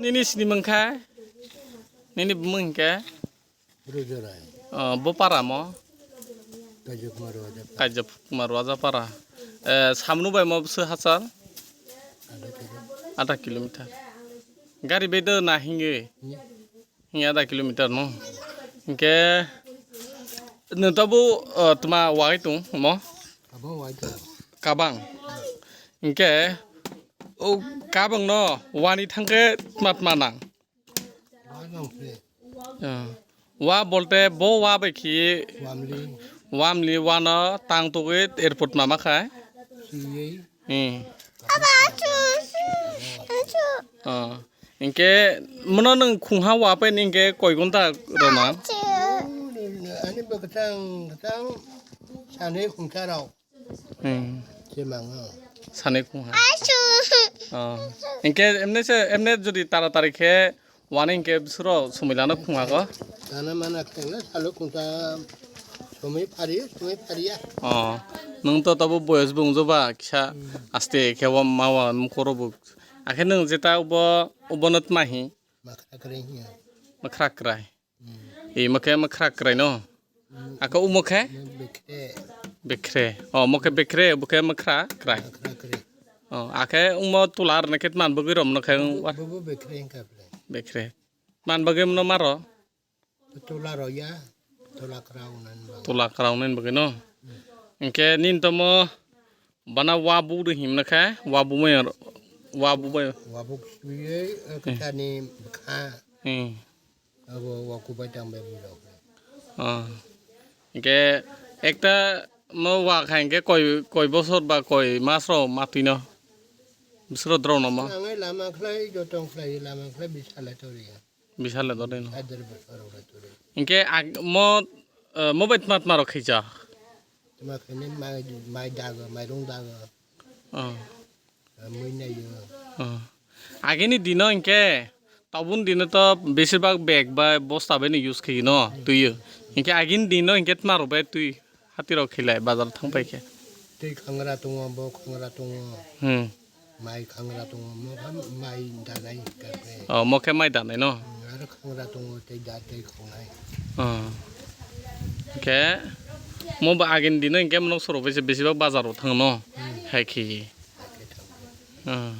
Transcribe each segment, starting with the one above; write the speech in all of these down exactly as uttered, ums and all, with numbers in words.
Nini sini mangkha? Nini bumung hinkhe? Rujurai. Oh, bo para mo? Kaijakuma Ruaja. Kaijakuma Ruaja para. Eh, samnu bai mo bwswk hachal? Ada kilo. Ada kilometer. Gari bai do na hingi? Ni. Hingi ada kilometer no. Hinkhe nwng tabuk, eh, tma wai tung mo? Kabang wai tung. Kabang. Hinkhe o kabang no wani thangkhe tma tma nang? Wa nang se. Ah. Wa bolte bo wa bai khi Wamli. Wamli wa no tang tugwi airport mama khai. Siyei. Hmm. Ah. Hinkhe mono nwng khungha wa pai hinkhe koi gonta rona? Ani bo kwchang kwchang sanwi khungsa rok. Hmm. Chemang o. Sanai khungha. Oh. Hinkhe emne se, emne jodi tara tari khe wani hinkhe bwswk rok somoi lana khungha go? Tana mana khe na salo khungsa somoi phari, somoi phariya. Oh. Nwng to tabo boyos bo wngjago ba kisa. Hmm. Aste khe o ma wa mukoro bo. Akhe nwng jeta ubo, ubo no tma hi? Makhra krai hiya. Makhra krai. Hmm. Imo khe makhra krai no. Hmm. Aka umo khe? Bekre. Bekre. Oh, mo khe bekre, bo khe makhra krai. Makhra krai. Oh, akhe umo tular ne khe man bagwi rom no khe. Bo, bo bekre hinkha ble. Bekre. Man bagwi mano maro? Tula ro ya. Tula kraw nan bagwi. Tula kraw nan bagwi no. Hmm. Hinkhe nin tomo bana wa bu de himna khe, wa bu mai, wa bu mai. Wa bu suyei, eh, hmm, kani bkha. Hmm. Abo wa kubai tang bai bu rok. Ah. Hinkhe ekta mo wa kha hinkhe koi, koi bosor ba koi mas ro matwi no? Bwswk ro drao no mo? Ang lama khlai, jotong khlai, lama khlai, bisala tori. Bisala dodai no. Adar bosor rok tori. Hinkhe ag-, mo, eh, mo bai tma tma rok khaijak? Tma khaini mai, mai dago, mairung dago. Oh. Mui nayo. Oh. Agini dino hinkhe, tabun dino to besir bak bag bai bosta bai no use khayo no, twiyo. Hinkhe agini dino hinkhe tma rok bai twi hati rok khailai bazar thang pai khe. Twi khangra tongo, bo khangra tongo. Hmm. Mai khangra tongo, mo kha mai danai kakre. Oh, mo khe mai danai no? Hmm, aro khangra tongo, tei da tei khongnai. Oh. Khe mo ba agini dino hinkhe mo nok sorok bai se besibak bazar o thango no? Hmm. Hai khe. Hai khe thango. Oh.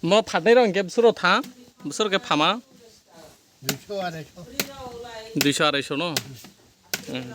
Mo phatnai rok hinkhe bwswk rok thang? Bwswk rok khe phama? Duiso, arai so. Duiso, arai so no? Hmm.